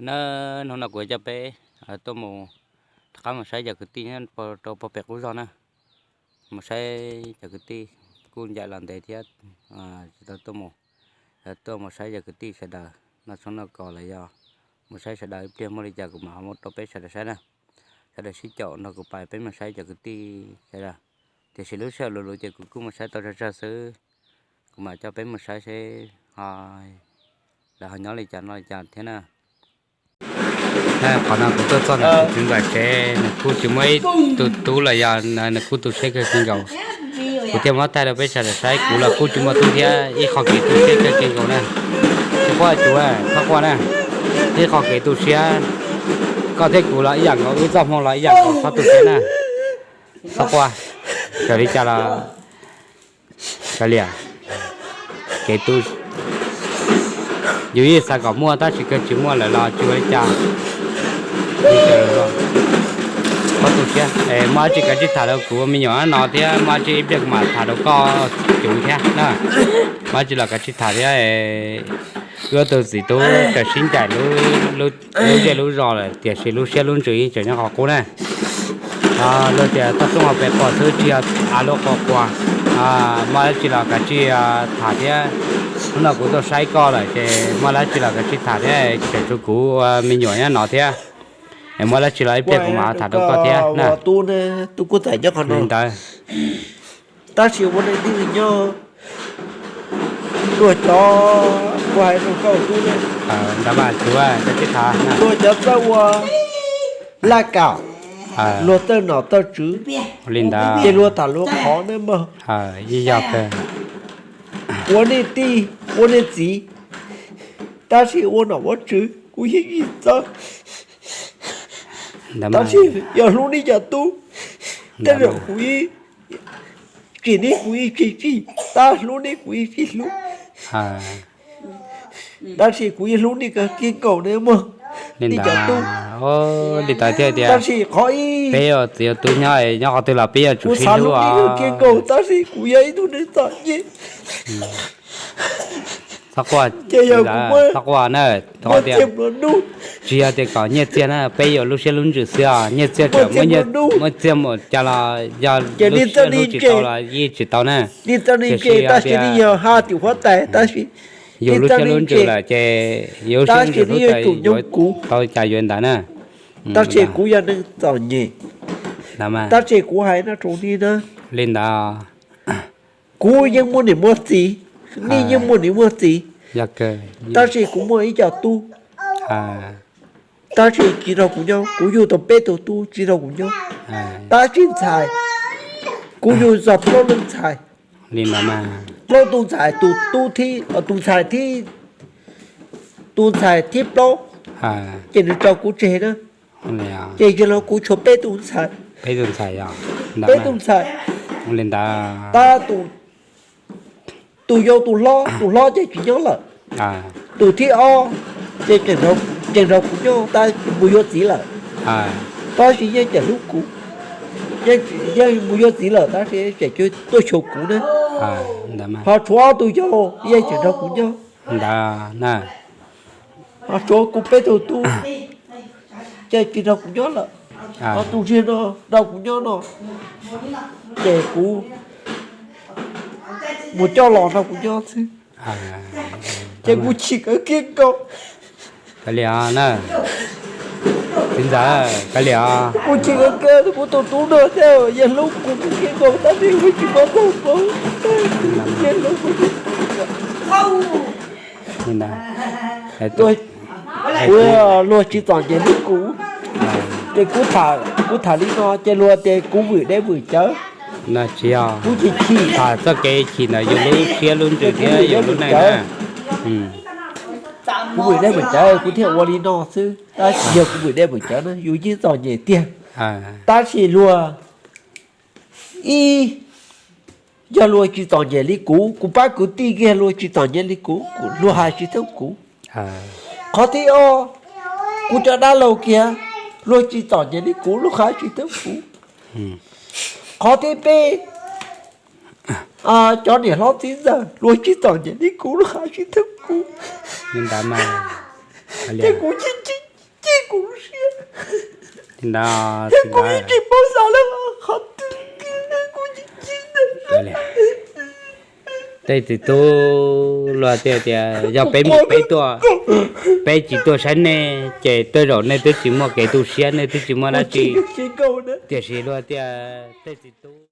Na, hnub no kuv coj peb tuaj mus rov qab mus saib cov kwv tij nyob rau puag pem qub zog na. Mus saib cov kwv tij kuj ncaim los ntev thiab, tsis tau tuaj mus, tuaj mus saib cov kwv tij sawv daws noj tshoob noj kos los yog mus saib sawv daws ib pliag muaj li cas kuv mam ho muab rau peb sawv daws saib na. Sawv daws sib caum nrog kuv pais peb mus saib cov kwv tij sawv daws. Tiam sis lub sij hawm luv luv ces kuv kuj mus saib tau tsawg tsawg xwb, kuv mam coj peb mus saib seb ho lawv ho nyob li cas noj li cas thiab na. Qhov no kuv tuaj txog ntawm tus txiv ntxawm tsev, nws kuj tsis muaj ib tug tub los yog nws kuj tu siab kawg kiag nkaus. Kuv thiaj muab thaij rau peb sawv daws saib, kuv los kuj tsis muaj tub thiab, ib qho kev tu siab kawg kiag nkaus na. Tsis quaj tsuav, txhob quaj na. Ib qho kev tu siab, koj thiab kuv los ib yam nkaus, wb txoj hmoo los ib yam nkaus, txhob tu siab na. Txhob quaj, raws li cas los kav liam, kev tu, yus yeej xav kom muaj tab sis kawg tsis muaj lawm los tsis ua li cas. Txhob tu siab, muaj dab tsi kav tsij tham rau kuv me nyuam no thiab, muaj dab tsi ib pliag kuv mam tham rau koj cuv thiab na. Muaj dab tsi los kav tsij tham thiab. Wb tus txiv tub tseem sib ncaim lub zej lub zos lawm tiam sis lub siab lub ntsws yeej tseem nyob qhov qub na. Luag tias toj roob hauv pes pom xwb tsis yog av lub qhov quas. Muaj dab tsi los kav tsij tham thiab. Hnub no kuv tuaj saib koj lawm ces muaj dab tsi los kav tsij tham thiab, tseem tshuav kuv ua me nyuam nyob no thiab. Es muaj dab tsi los ib pliag kuv mam tham rau koj thiab na. Li ntawd. Tab sis ua neej tib neeg nyob, luag cov, kuv hais rau koj tub ne, luag cov txawj ua laj kam, luag txawj nom txawj tswv, ces luag tham luag qhov ne mog. Ua nej tij ua nej txiv, tab sis ua nom ua tswv kuv yeej tsis txawj. Tab sis yog hlub nej cov tub, tej zaum kuv tsim nej kuv yeej tsis tsim, tab hlub nej kuv yeej tsis hlub. Tab sis kuv yeej hlub nej kawg kiag nkaus ne mog, nej cov tub. Li ntawd thiaj tias tab sis qhov ib, peb ua txiv ua tub nyob, nyob qhov twg los peb yuav tsum sib hlub os. Tab sis kuv yog ib tug neeg txom nyem. Txhob quaj, txhob quaj na, tsis yog tias kom nyiaj txiag na, peb yuav lub siab lub ntsws xwb os, nyiaj txiag tseem muaj txiag mus cas los yog lub siab hlub tsis tau los yeej tsis tau na. Tiam sis yog tias yus lub siab lub ntsws lawm ces yus lub siab lub ntsws yuav tau cas yuav ntawd na. Tab sis kuv yog neeg txom nyem, tab sis kuv hais no rau nej na, li ntawd, kuv yeej muaj niam muaj txiv, nej yeej muaj niam muaj txiv, tab sis kuv muaj ib co tub. Tab sis tsis nrog kuv nyob, kuv yug tau peb tug tub tsis nrog kuv nyob. Tab sis ntxhais, kuv yug txog plaub leej ntxhais. Plaub tug ntxhais, tus tub thib, tus ntxhais thib, tus ntxhais thib plaub, ces nws tso kuv tseg na. Ces yog li kuv tshuav peb tug ntxhais, peb tug ntxhais. Tab tus yau tus hlob, tus hlob ces tsis nyob lawm. Tus thib ob ces tseem nrog kuv nyob tab mus yuav txiv lawm. Tab sis yeej tseem hlub kuv, yeej mus yuav txiv lawm tab sis tseem tuaj xyuas kuv na. Ho tshuav ob tug yau yeej tseem nrog kuv nyob. Ho tshuav kuv peb tug tub ces tsis nrog kuv nyob lawm. Ho tus ntsej no nrog kuv nyob no, ces kuv mus coj los nrog kuv nyob xwb. Ces kuv chim kawg kiag nkaus. Kav liam, txiv ntxawm, kav liam. Kuv chim kawg kiag, kuv tus tub no thiab yeej hlub kuv kawg kiag nkaus tab sis kuv tsis muaj txoj hmoo, yeej hlub kuv. Kuv, luag tsis txom nyem li kuv, ces kuv tham li no ces luag tias kuv vwm dej vwm cawv. Kuv chim chim, tham txoj kev chim ntawm yus lub siab lub ntsws thiab yus lub neej na. Kuv vwm dej vwm cawv kuv thiaj ua li no xwb, tab sis yog kuv vwm dej vwm cawv na yus yeej txom nyem tiag. Tab sis luag ib, yog luag tsis txom nyem li kuv, kuv pab kwv tij kiag luag tsis txom nyem li kuv, luag hais tsis thoob kuv. Qhov thib ob, kuv cov dab laug kiag luag tsis txom nyem li kuv, luag hais tsis thoob kuv. Qhov thib peb, cov niam hlob txiv ntxawm luag tsis txom nyem li kuv, luag hais tsis thoob kuv. Ces kuv chim chim, Kuv siab, ntawd kuv tsis paub xav lawm, qhov twg kuv tsis chim. Tej txiv tub luag tias, tias yog peb mus peb tuaj, peb tsis tuaj saib nej ces tej zaum nej twb tsis muaj kev tu siab, nej twb tsis muaj dab tsi. Tiam sis luag tias tej txiv tub